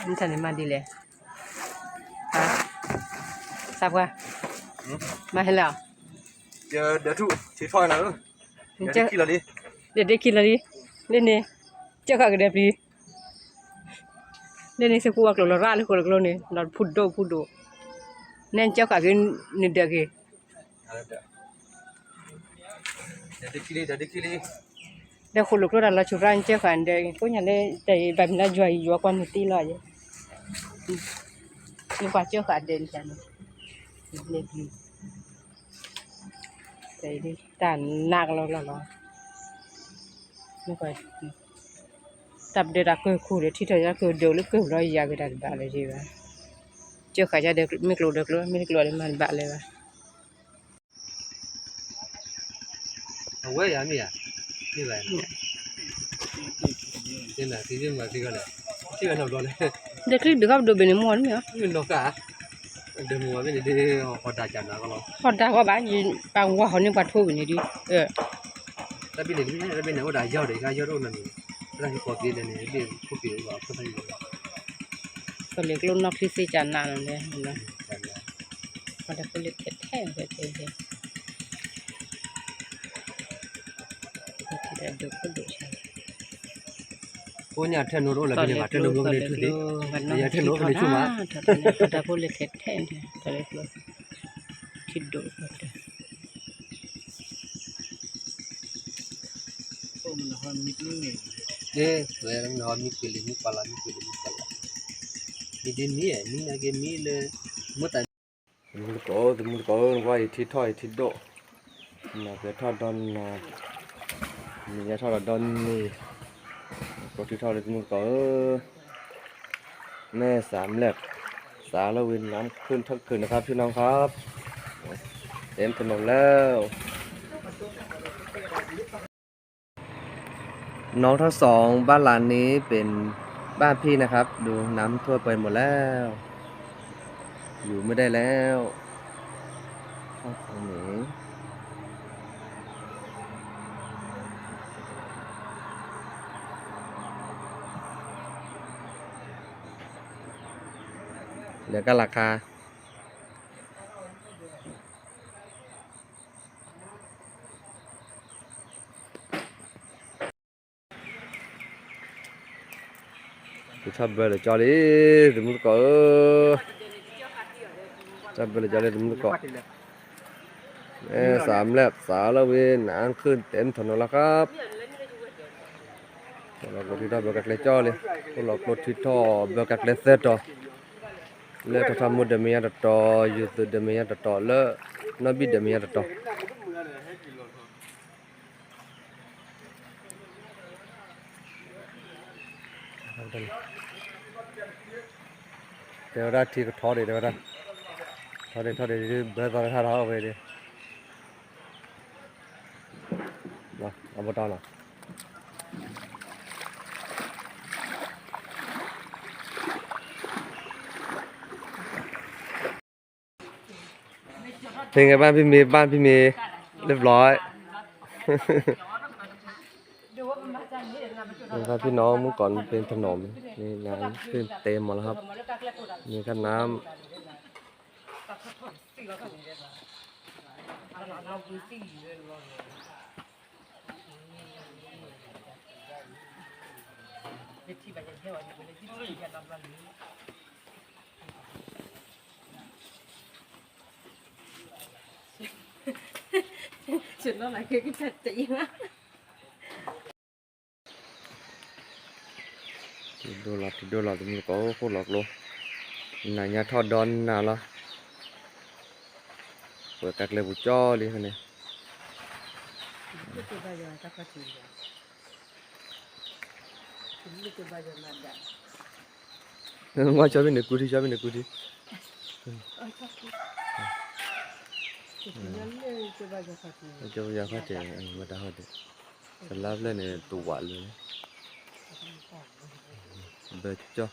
မ့ၢ်တၢ်န့ၣ်မၤဒ်လဲၣ်, သးပှၢ်, မၤဟဲလၢအီၤ, ဒီးဒ့ခံလီၤလံ, လၢန့ၣ်, ကၢဃာ်ကဒဲးပျံၤ, လၢန့ၣ် သုးကူဝါကျိာ်လီၤရၣ်လၢဃိၣ်လၢကျိန့ၣ် ဒီးဖုၣ်ဒိၣ်ဖုၣ်ဒိၣ်, နဲကၢဃာ်က့ၤနဒၢးက့ၤ ဒီးဃိၣ်လိာ်ကျိတၢ်လီၤဆူၣ်ရၣ် နကၢဃာ်ဒီး ကိးညါလၢတၢ်အံၤ ဘၣ်မနုၤလၢယွၤအံၤယွၤကွၢ်နုာ်တ့ၢ်လီၤယဲ, နကွၢ်ကၢဃာ်ဒဲးန့ၣ်န့ၣ်, တၢ်နးကလီလီလီၤ, တၢ်ပဒၢးတၢ်ကၢၢ်ခိၣ်ဒီး ထံထီၣ်ယၤကၢၢ်ဒိၣ်လၢကၢၢ်ဘျီယၤက့ၤတၢ်တဘၣ်လၢၤဘၣ်, ကၢဃာ်ယၤဒီး မ့ၢ်ကျိာ်ဒီးကျိာ် မ့ၢ်တကျိာ်ဒီးမၤတဘၣ်လၢၤဘၣ်. အဝဲယၤမ့ၢ်ဧါ, မ့ၢ်ဘၣ်, ဒီးချံဘ့ၣ်ဃီပဒိၣ်ဘ့ၣ်န့ၣ် မ့ၢ်န့ၣ်မ့ၢ်ဧါ, မ့ၢ်နီၢ်ကါ, ဒီးမ့ၢ်ဝဲဘ့ၣ်န့ၣ်ဒ်, ဟီၣ်ဒါကၢ်နၤကလီ, ဟီၣ်ဒါဃီဘၣ်, ပှၤဝၤဟီၣ်န့ၣ်ပှၤထိၣ်ဘ့ၣ်န့ၣ်ဒ်, တၢ်ဘ့ၣ်န့ၣ်တဘ့ၣ်န့ၣ် တၢ်ဘ့ၣ်န့ၣ်အိၣ်ဒီးယီၢ်ဒီး ယီၢ်တအိၣ်နီတမံၤ, တၢ်ဟံၣ်ကီၢ်က့ၤလဲၣ်န့ၣ် ဘ့ၣ်ခိၣ်က့ၤအိၣ်ဘၣ်ဖိသၣ်ယီၢ်, ပလဲၤကျိနီၢ်ချံစ့ကၢ်နးလီၤလဲၣ်, ပှၤတဖိလၢထဲထဲထဲထဲ ကိးညါထဲနိတအိၣ်လၢၤဘၣ်န့ၣ် ဘၣ်တဲလိာ်ဖိန့ၣ်ဆူၣ်မး, တၢ်ဖိလၢထဲထဲန့ၣ် တၢ်လၢကျိ ထံဒိၣ်, မ့ၢ်ကွံာ်လံ မ့ၢ်ပာ်လီၤ မ့ၢ်ကွံာ်လံ မ့ၢ်ပာ်လီၤ, မ့ၢ်ဒ်မ့ၢ် မ့ၢ်နာ်က့မ့ၢ်လၢ မ့ၢ်တၢ် သမူသကိးဧၢ, သမူသကိးဧၢ, နကွၢ်အံၤထံထီၣ်အံၤထံဒိၣ်, နၢ်ပၢၢ်ထီၣ်ဒီနၤ, နံၤညါထီၣ်ဒီးဒီနံၤ, ကျိထံထီၣ်လၢသမူသကိးဧၢ, แม่สามแลบ สาละวิน น้ำขึ้นทั้งคืนนะครับพี่น้องครับ เต็มถนนแล้ว น้องทั้งสองบ้านหลังนี้เป็นบ้านพี่นะครับ ดูน้ำท่วมไปหมดแล้ว อยู่ไม่ได้แล้ว ห้องโถงหนี เหลือก็หลังคา ထီၣ်ဘၢလၢကၠီလံ သမူသကိးဧၢ, ထီၣ်ဘၢလၢကၠီလံ သမူသကိး, สามแลบ สาละวิน น้ำขึ้นเต็มถนนแล้วครับ လီၤကျိထံထီၣ်ဘၢကကျဲကၠီလံ, လီၤကျိထံထီၣ်ဘၢကကျဲသၢတီၤ, လၢထီထီၣ်မူဒီးမဲာ်ညါတတီၤ, ယူၤသုးဒီးမဲာ်ညါတတီၤ, လၢနီၢ်ဘံၣ်ဒီးမဲာ်ညါတတီၤ တဲဝဲဒၣ်ထံကထီဒံး တဲဝဲဒၣ်, ထီဒံး ထီဒံး ဘၢသီတခါထီၣ်ဝဲဒၣ်, အဘီတၢ်လီၤ. เป็นไงบ้างพี่เมย์ บ้านพี่เมย์ เรียบร้อย นี่ครับพี่น้อง เมื่อก่อนเป็นถนน นี่น้ำขึ้นเต็มหมดแล้วครับ นี่ครับน้ำ ထံဒိၣ်လီၤ ထံဒိၣ်လီၤ သမူသကိး အိၣ်ဃိၣ်လီၤကျိ, နၤညါထီၣ်ဒီနၤလီၤ, ပှၤကကျဲပူၤကၠီလံန့ၣ် ဝဲကၠီဖဲန့ၣ်ကူထံ ကၠီဖဲန့ၣ်ကူထံ, ကၠီဖဲန့ၣ်ကူထံ, မတၤဟီၣ်ဒံး, စလါဖျၢၣ်န့ၣ်တဝးလၢၤ, ဘၢကၠီ